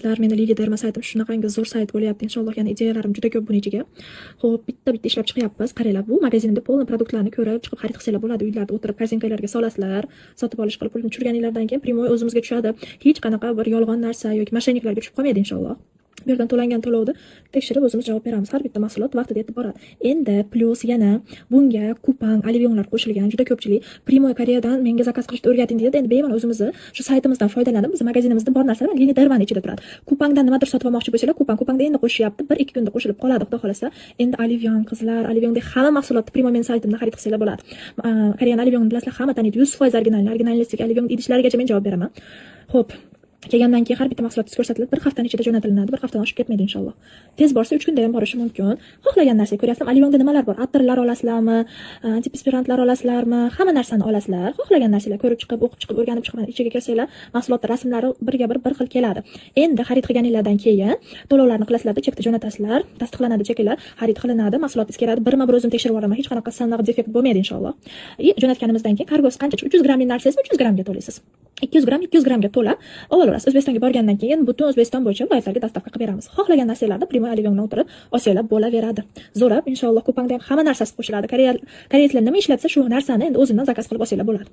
Qizlar, meni Lili Derma saytim shunaqangi zo'r sayt bo'lyapti inshaalloh. Yana ideyalarim juda ko'p buni ichiga. Xo'p, bitta bitta ishlab chiqyapmiz. Qaranglar, bu magazinimda полный produktlarni ko'rib chiqib xarid qilsanglar bo'ladi. Uylarda o'tirib корзинка larga solasizlar, sotib olish qilib, pulni tushirganinglardan keyin прямой o'zimizga tushadi. Hech qanaqa bir yolg'on narsa yoki мошенник larga tushib qolmaydi inshaalloh. Bu yerdan to'langan to'lovni tekshirib, o'zimiz javob beramiz. Har bitta mahsulot vaqtida yetib boradi. Endi plyus yana bunga Kupang, Alivionlar qo'shilgan. Juda ko'pchilik прямой Koreyadan menga zakaz qilishni o'rgating deydi. Endi bemalol o'zimizni shu saytimizdan foydalanib, biz magazinimizda bor narsalar Lini Dermani ichida turadi. Kupangdan nimadir sotib olmoqchi bo'lsanglar, Kupangda endi qo'shishyapti. 1-2 kunda qo'shilib qoladi, xudo xohlasa. Endi Alivion, qizlar, Alivionda hamma mahsulotni прямой men saytimdan xarid qilsanglar bo'ladi. Koreyani Alivionni bilasizlar, hamma taniydi. 100% original, originallik, Alivion idishlarigacha men javob beraman. Xo'p, kelgandan keyin har bitta mahsulot ko'rsatiladi, bir haftani ichida jo'natilinadi, bir haftadan oshib ketmaydi inshaalloh. Tez borsa 3 kunda ham borishi mumkin. Xohlagan narsaga ko'ryapsizmi, Alivionda nimalar bor? Atirlar olasizlarmi, antiperspirantlar olasizlarmi? Hamma narsani olasizlar. Xohlagan narsalar ko'rib chiqib, o'qib chiqib, o'rganib chiqib, ichiga kirsanglar, mahsulotlar rasmlari birga bir bir xil keladi. Endi xarid qilganinglardan keyin to'lovlarni qilasizlarda, chekni jo'natasizlar, tasdiqlanadi cheklar, xarid qilinadi, mahsulotingiz keladi. Birma bir o'zim tekshirib boraman, hech qanaqa siniq, defekt bo'lmaydi inshaalloh. И jo'natganimizdan keyin kargosi qancha? 300 grammlik narsangizni 300 grammga to'laysiz. 200 gramm 200 grammga to'lab olaverasiz. O'zbekistonga borgandan keyin butun O'zbekiston bo'yicha viloyatlarga доставка qilib beramiz. Xohlagan narsalarni прямой Aliviondan o'tirib olsanglar bo'laveradi. Zo'rab inshaalloh, Kupangda ham hamma narsasi qo'shiladi. Koreya, koreyslar nima ishlatsa, shu narsani endi o'zimdan zakaz qilib olsanglar bo'ladi.